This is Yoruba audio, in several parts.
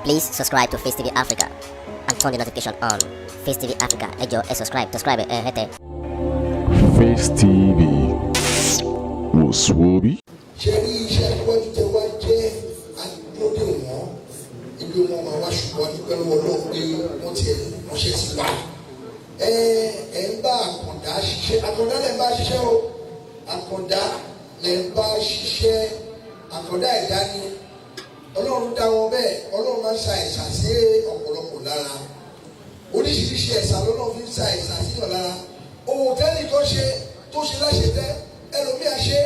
Please subscribe to Face TV Africa and turn the notification on. Face TV Africa, ẹ jọ̀ọ́, ẹ subscribe, subscribe ẹ hẹ́tẹ̀. Face TV wò sùwòbí. Ṣe rí iṣẹ́ iwájú tẹ wá jẹ́ àdúródè wọ́n ibi wọn máa wá, ṣùgbọ́n dúpẹ́ lọ́wọ́ Ọlọ́run pé wọ́n ti ránṣẹ́ sí wa. Ẹ ẹ ń bá Àkàndá ṣiṣẹ́, Àkàndá lẹ̀ ń bá ṣiṣẹ́ o, Àkàndá lẹ̀ ń bá ṣiṣẹ́. Àkàndá ẹ̀dá ni Ọlọ́run dá wọn bẹ́ẹ̀. Ọlọ́run máa ń sa ẹ̀sà sí ọ̀pọ̀lọpọ̀ lára. Oríṣiríṣi ẹ̀sà lọ́lọ́run fi ń sa ẹ̀sà síyàn lára. Òwò tẹ́lẹ̀ kan ṣe tó ṣe láṣẹ tẹ́, ẹlòmíà ṣe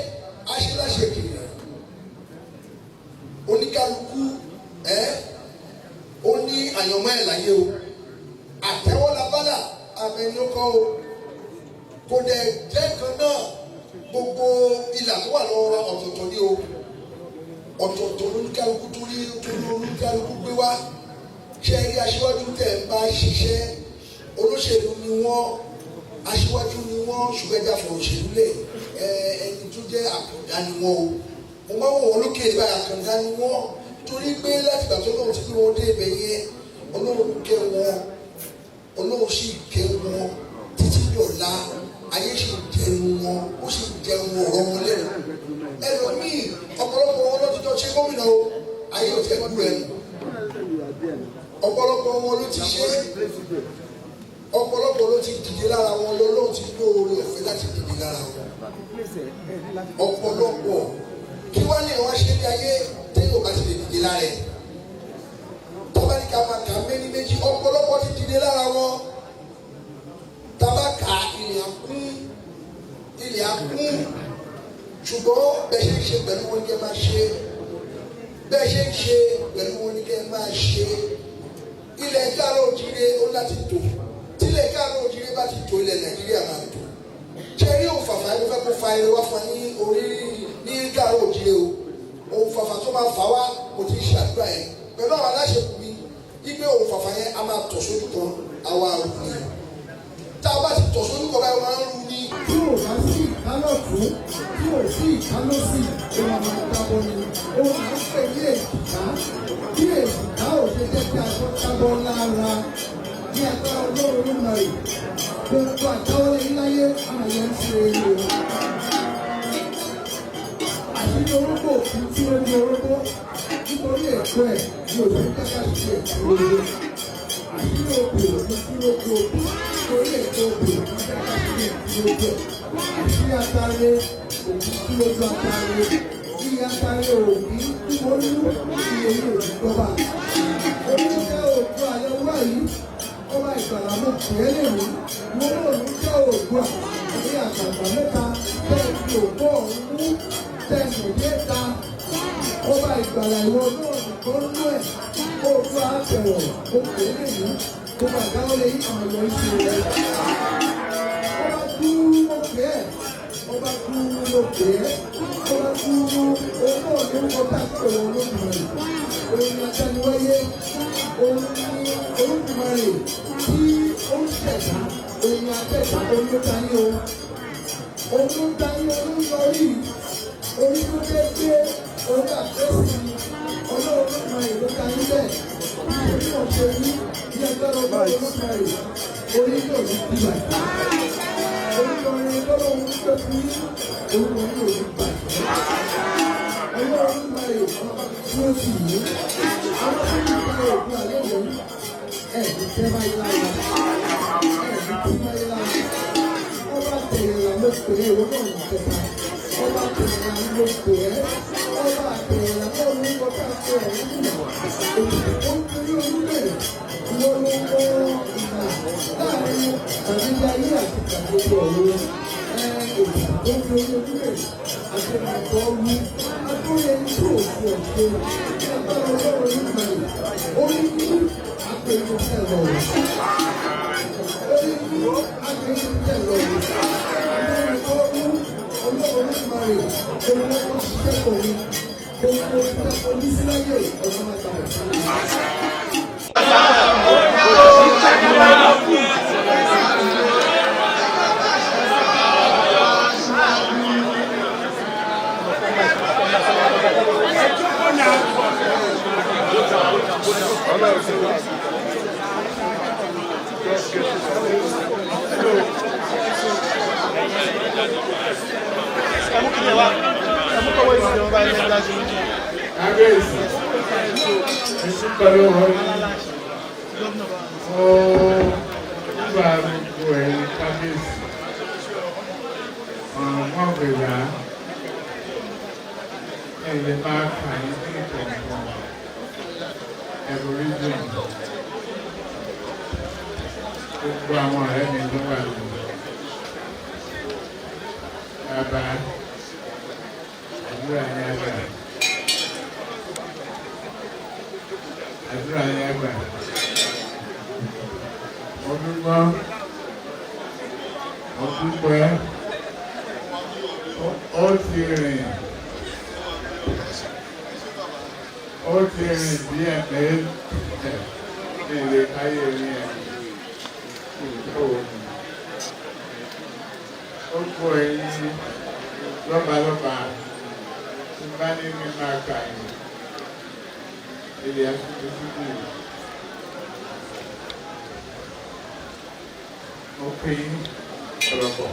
àṣe láṣẹ kiri. Oníkálukú ẹ ó ní àyànmọ́ ẹ̀ láyé o. Àtẹ́wọ́lá bálà àmẹ́ni ó kọ́ o. Kò dẹ̀ jẹ́ kan náà. Gbogbo ìlà tó wà lọ́wọ́ wa, ọ̀tọ̀ọ̀tọ̀ ni o. Ọ̀tọ̀ọ̀tọ̀ lóníkálukú torí torí oníkálukú gbé wá. Ṣe rí aṣíwájú tẹ̀ ń bá ṣiṣẹ́, olóṣèlú ni wọ́n, aṣíwájú ni wọ́n, ṣùgbọ́n ẹja fọ̀rọ̀ òṣèlú lẹ̀. Ẹni tó jẹ́ Àkàndá ni wọ́n o. Mo máa ń wọ̀ wọ́n lókè báyìí. Àkàndá ni wọ́n torí pé láti ìgbà tó lóun ti gbé wọn dé ibẹ̀ yẹn, Ọlọ́run kẹ́ wọn, Ọlọ́run sì kẹ́ wọn títí dọ̀la. Ayé sì jẹun wọn, ó sì jẹun ọ̀rọ̀ wọn lẹ́nu. Ẹlòmíì, ọ̀pọ̀lọpọ̀ wọn lọ́tọ́jọ́ ṣe gómìnà o, ayé ò tẹ̀ kú rẹ̀ nù. Ọ̀pọ̀lọpọ̀ wọn ló ti ṣe, ọ̀pọ̀lọpọ̀ ló ti dìde lára wọn lọ, lóun ti lóore ọ̀fẹ́ láti dìde lára wọn ọ̀pọ̀lọpọ̀. Kí wá ní àwọn ṣe ní ayé téèyàn bá ti lè dìde lára ẹ̀? Tọ́ba ní ká máa kà méní méjì, ọ̀pọ̀lọpọ̀ ti dìde lára wọn. Tábà kà, ilẹ̀ akún, ilẹ̀ akún. Ṣùgbọ́n bẹ́ẹ̀ ṣe ń ṣe pẹ̀lú wọn ní kẹ́ máa ṣe, bẹ́ẹ̀ ṣe ń ṣe pẹ̀lú wọn ní kẹ́ máa ṣe. Ilẹ̀ Káàárọ̀ Òjíire ó láti tò. Tílẹ̀ Káàárọ̀ Òjíire bá ti tò, ilẹ̀ Nàìjíríà máa tò. Ṣe rí òǹfàfà ẹni fẹ́ kó fa eré wá fún ní orí ní Káàárọ̀ Òjíire o. Òǹfàfà tó máa fà wá, mo ti ń ṣàdúrà yẹn pẹ̀lú àwọn aláṣẹ mi wípé òǹfàfà yẹn a máa tọ̀ sójú kan, àwa rù ni. Tá a bá ti tọ̀ sójú kan báyìí, máa ń rú ni. Tí ò bá sí ìkálọ̀tún, tí ò sí ìkálọ̀sì, ó máa máa jábọ́ ni. Ó máa ń pè ní èjìká. Bí èjìká ò ṣe jẹ́ kí aṣọ jábọ́ lára, ní agbára Ọlọ́run Olódùmarè, gbogbo àdáwọlé yín láyé àwọn yẹn ń ṣe eré o. Àṣírí orógbó òkú tí ó ní orógbó nítorí ẹ̀kọ́ ẹ̀ ní òṣèlú kẹ́kẹ́ ṣe ẹ̀kọ́ orógbó. Àṣírí òkú òkú tí ó kú òkú nítorí ẹ̀kọ́ òkú òkú kẹ́kẹ́ ṣe ẹ̀kọ́ orógbó. Àṣírí atare òkú tí ó ju atare bí atare òbí tí mo ní iye ní òbí gbọ́bà. Oníṣẹ́ òkú àyẹ̀wò yìí, ọba ìgbàlà, mo pè é lè mí mo náà ní jẹ́ òògùn à ní àgbàgbà mẹ́ta tẹ́ fi òkú ọ̀hún mú tẹ̀sán yé ta. Ọba ìgbàlà, ìwọ náà nìkan nú ẹ̀. Òògùn àtẹ̀wọ̀, mo pè é lè mí. Gbogbo àdáwọlé yìí, àwọn ọmọ ìṣe rẹ̀. Ọba dúró, mo pè é. Ọba dúró, mo pè é. Ọba dúró, òun náà ní orúkọ tá a pè wọ́n. Olódùmarè, òun ni adániwáyé, òun ni Olódùmarè tí ó ń ṣẹ̀dá, òun ni abẹ́ẹ̀dá. Òun ló ta yín o, òun ló ta yín, òun ló yọrí orí tó dé gbé orí àfẹ́sì. Ọlọ́run Olódùmarè ló ta yín bẹ́ẹ̀. Bí wọ́n ṣe rí ní agbára Ọlọ́run Olódùmarè, orí yóò ní bíbà. Orúkọ rere tọ́lọ́run ń gbé fún yín, orúkọ yóò ní bàjẹ́. Ọlọ́run Olódùmarè tí ó sì yí àwọn tó ní ìpínlẹ̀ ògùn àlẹ́ yìí, ẹ̀ ní tẹ́ báyìí lára, ẹ̀ ní tí báyìí lára. Ọba tẹ̀yẹ̀lá ló pè é, ìwọ náà ní kẹta. Ọba tẹ̀yẹ̀lá ló pè é. Ọba tẹ̀yẹ̀lá náà ló ń kọjá pé ọ̀run nù. Èyí tó ń torí orílẹ̀, ìwọ ló ń kọ́ ìgbà láàrin gbàgede ayé àti gbàgede ọ̀run. Ẹ èyí tó ń torí orílẹ̀ àti ìrìnàjò ọ̀run adóyè ní tí ò fi ọ̀ṣẹ́ ní agbára Ọlọ́run Olódùmarè. Orí ní àpèjọ tẹ̀ lọ́wọ́, orí ní àpèjọ tẹ̀ lọ́wọ́. Àwọn ọ̀run Ọlọ́run Olódùmarè, òun ló ń ṣiṣẹ́ pọ̀ ní gbogbo ìtàkùn onísíláyè ọ̀nà máa gbà ọ̀sán. Kábíyèsí, ẹsùn pẹ̀lú ọ̀rọ̀ ó gbà gbogbo ẹ̀yin kábíyèsí ọ̀rọ̀ mọ́gbẹ̀gbà ẹ̀yẹ máa kà yín ní ìkọ̀ọ̀kan ẹ̀bùrìjìn gbogbo àwọn ọ̀rẹ́ mi ló wà lóko bàbá àdúrà yín àgbà àdúrà yín àgbà mo dúpọ́ mo dúpẹ́ ó ti rìn ó ti rìn díẹ̀ pé ẹ̀ lè káyé rí ẹ̀ kò ó kó ẹyin lọ́balọ́ba tí bá ní mi máa kà yín ilé asúnmísúnmí mo pè yín ọ̀rọ̀pọ̀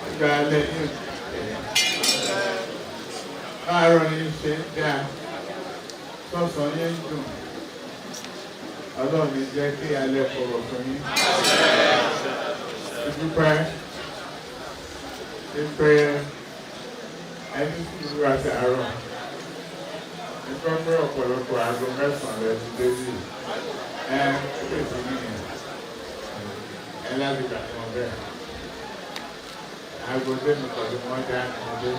ọjọ́ alẹ́ ní òtún láàárọ̀ ní ṣe ń dáa sọ̀sán yẹn ń dùn ọlọ́run ní jẹ́ kí alẹ́ kọ̀rọ̀ fún yín ìdúpẹ́ ìpè ẹni sùúrù àti àárọ̀ nípa pé ọ̀pọ̀lọpọ̀ aago mẹ́sàn-án rẹ̀ ti dé sí ẹ pèsè nìyẹn ẹ láti gbà fún ọ bẹ́ẹ̀ aago tẹ́mi pẹ̀lú wọn dá ọdẹ.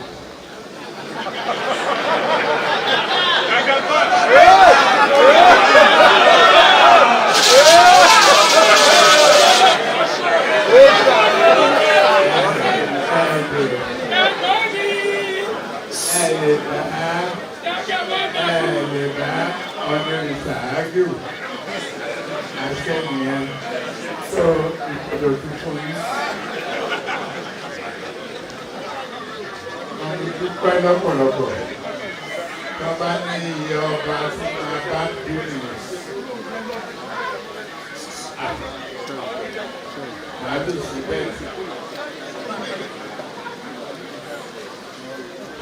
Ẹ lè bá ọdún ìṣáájú àṣẹ nìyẹn tó ìpọ̀jọ̀ tuntun yín. Wọ́n ti dúpẹ́ lọ́pọ̀lọpọ̀ tó bá ní iye ọba tí máa bá bí nìyẹn. Màá lù sí bẹ́ẹ̀.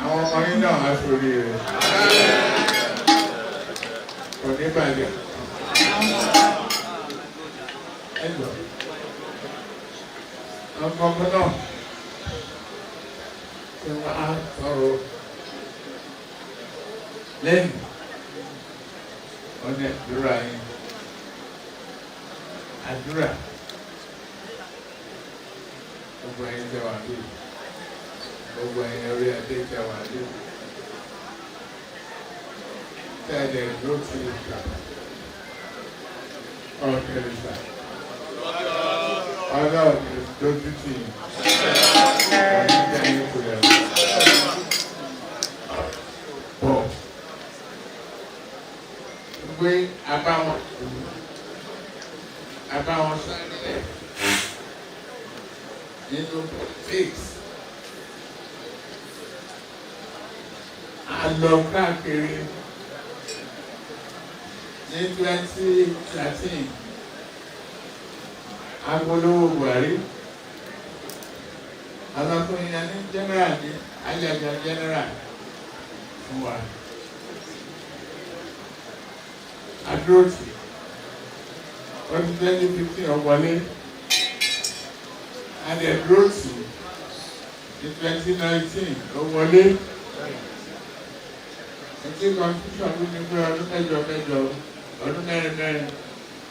Àwọn ọmọ yín náà á sórí rẹ̀. Kò ní bàjẹ́. Ẹ jọ. Ọmọ ọmọ náà tí wọ́n á tọrọ lẹ́yìn ọ̀nà àdúrà yín. Àdúrà gbogbo ẹ̀yin tẹ́ wà bí gbogbo ẹ̀yin orí adé tẹ́ wà bí tẹ́lẹ̀ ló ti gbà ọ̀kẹ́rìsà ọlọ́run lójú tì yín ọ̀yìn tẹ́yìn kulẹ̀ bọ̀ gbé abáwọn abáwọn sáré nínú politics a lọ káàkiri ní 2013 agolówó Buhari alákùnrin yẹn ní general ní ajaja general fún wa adúrótì ọdún 2015 ọ̀wọ́lé adẹ̀dúrótì ní 2019 ọ̀wọ́lé ẹtí constitution ló ní pé ọdún mẹ́jọ mẹ́jọ ọdún mẹ́rin mẹ́rin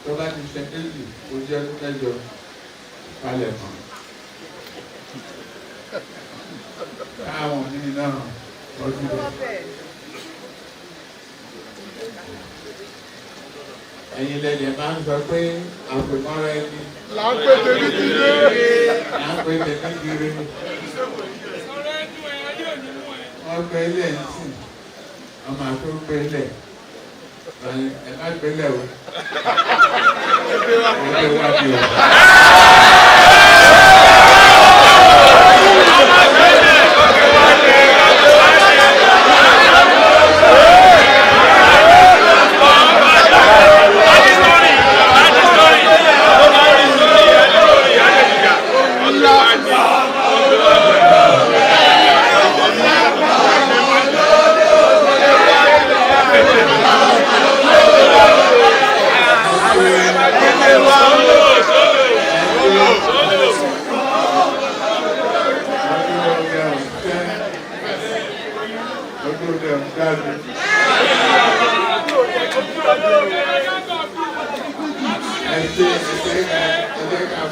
tó bá ti ṣe méjì ó jẹ́ ọdún mẹ́jọ palẹ̀ mọ́ káwọn míì náà ọdún rẹ̀. Ẹ̀yin lẹ́yìn máa ń sọ pé àpèmọ́ra ẹni Là ń pè tèmi ti dé. là ń pè tèmi dire. Wọ́n gbé ilé ń sìn, ọmọ àti ó gbé ilé. Ẹ má gbé ilé o. Ẹ gbé wá bí o.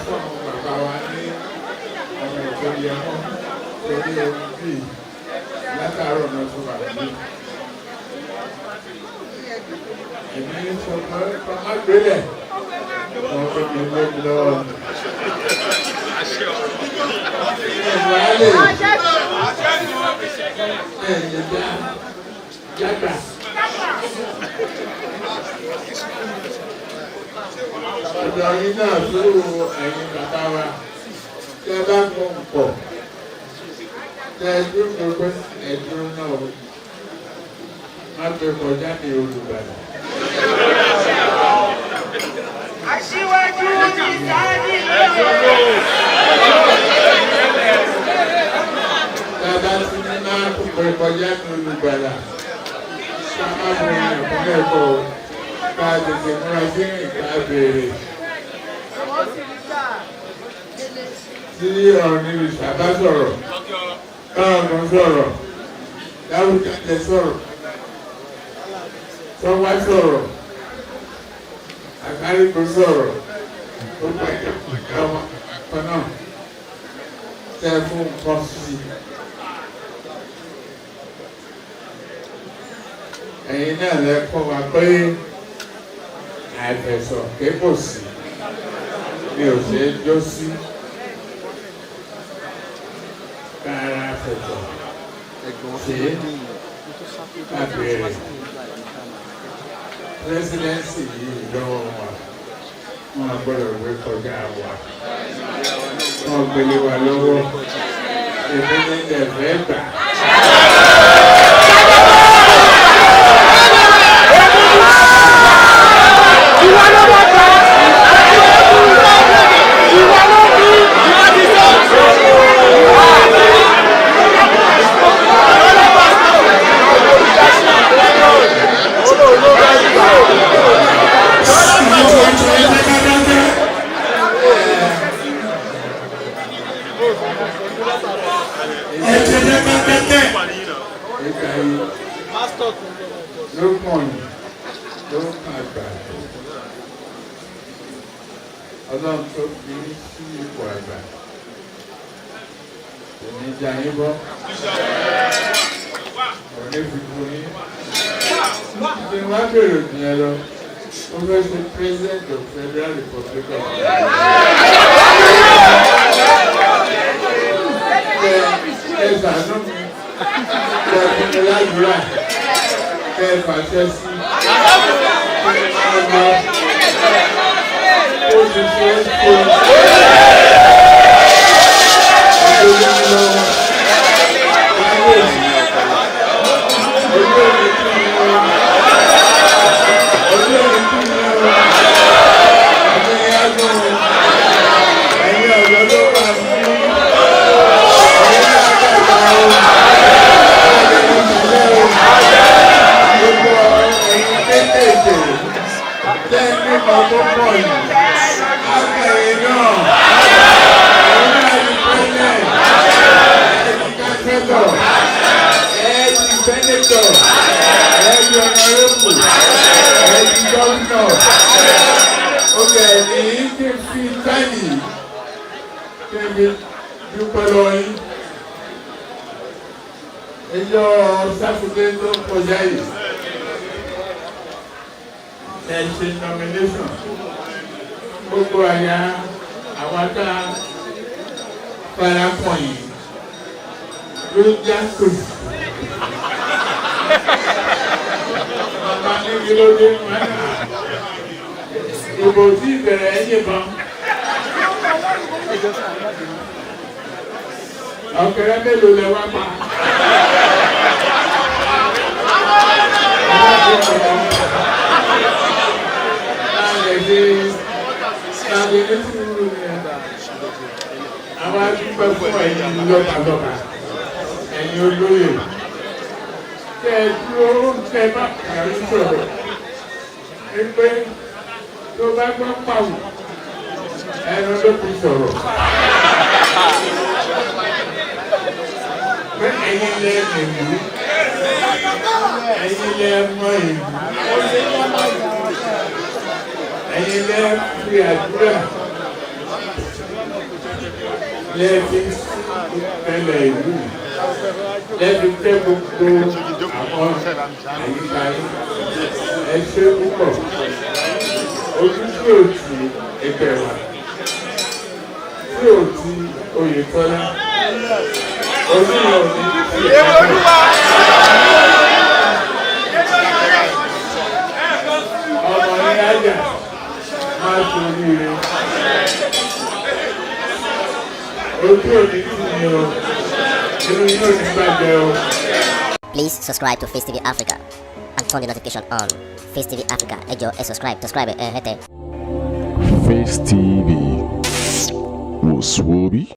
fún àwọn bàbá wa ní ọmọ ètò ìyẹmọ́ torí ohun bíi látàárọ̀ náà tó wà ní. Èmi sọ pé ọmọ gbélé wọn fi mi lé mi lọ́wọ́ mi. Ẹ̀wọ̀n á lè ẹ̀yìn dá jágbà. Ọ̀dọ̀ yín náà tó ẹ̀yin bàbá wa tẹ́ bá mú un pọ̀ tẹ́ ẹ dúró gbogbo ẹ̀dúró náà o. Má gbé kọjá ní Olùbàdàn. Aṣíwájú ti sáájú lóore. Bàbá tí ní máa gbé kọjá ní Olùgbàlà. Ká má mú ìrìn àkúnlẹ̀ kọ̀ o. Ká tètè múra sí ìrìn ká béèrè. Tí ọ̀rìn ìrìṣà bá sọ̀rọ̀, káwọn sọ̀rọ̀, Dáwùjáde sọ̀rọ̀, Tọ́wá sọ̀rọ̀, Àkárìkò sọ̀rọ̀, ó pẹ̀lú ọmọ kan náà tẹ fún nǹkan sí i. Ẹ̀yin náà lẹ kọ́ wa pé àìfẹ̀sọ̀ kébò sí ni ò ṣe é jó sí. Kára fẹ̀sọ̀ ṣe é ká béèrè. Pírẹ́sídẹ́ǹsì yìí lọ́wọ́ wa, wọn gbọ́dọ̀ gbé kọjá wa, wọn gbélé wa lọ́wọ́, èmi ní ẹ̀fẹ́ gbà. Ìgbà yìí ló kàn yín ló kàn àgbà. Ọlọ́run tó fi yín sí ipò àgbà kò ní já yín bọ́, kò ní fi bu yín. Ṣé wàá bèrè òdì yẹn lọ? Ó fẹ́ ṣe President of Federal Republic of Nigeria. Ẹ ṣàánú mi, kẹ fún mi ládùúrà, kẹ fàṣẹ sí ọmọ ó ti ṣe é ṣe ọdún lọ́wọ́ kábíyèsí ojú òní kí ni o, ojú òní kí ni o, àti ìyáàgùn ẹ̀yin ọ̀dọ́ ló wà fún ẹ̀yin àgbàgbà o. Gbogbo ẹ̀yin kéékèèké tẹ́ nípa tó pọ̀ yìí, akẹ́yìn náà, ẹ̀yin náà ti pẹ́lẹ̀, ẹ̀ ti kánsẹ́tọ̀, ẹ̀ ti sẹ́nẹ́tọ̀, ẹ̀ ti ọ̀nàrẹ́bù, ẹ̀ ti gọ́vnọ̀. Ó bẹ̀ ní kí n fi táyì kí n fi dúpẹ́ lọ yín. Ẹjọ́ Sátidé tó ń kọjá yìí, ẹ ṣe nomination. Gbogbo àyà àwọn tá a parapọ̀ yìí ló já kòsì. Màmá ní kí ló dé wọn náà. Ìbò tí ìbẹ̀rẹ̀ ẹ̀ yìnbọn. Ọ̀kẹ́rẹ́ mélòó lẹ wá pa? Àwọn adúpẹ́ fún ẹ̀yin lọ́balọ́ba, ẹ̀yin olóyè. Tẹ́ ẹ dúró tẹ́ ẹ bá kàrí sọ̀rọ̀. Wípé tó bá gbọ́ pàwọ̀, ẹnu ló fi sọ̀rọ̀. Pé ẹ̀yin lẹ ìlú, ẹ̀yin lẹ mọ ìlú, ẹ̀yin lẹ fi àdúrà Lẹ́ẹ̀fi tẹ́lẹ̀ ìlú yìí, lẹ́ẹ̀fi tẹ́ gbogbo àwọn àyíká yìí. Ẹ ṣe púpọ̀. Ojú tí ò ti ẹgbẹ́ wa, tí ò ti Oyètọ́lá, ojú yẹn ò ní ti ẹgbẹ́. Ọmọ ní ájà máa ṣoríire. Ojú òní tì ní o, inú yóò ní bàjẹ́ o. Please subscribe to Face TV Africa and turn the notification on. Face TV Africa, ẹ jọ̀ọ́, ẹ subscribe, subscribe ẹ hẹ́tẹ̀. Face TV was Swoby.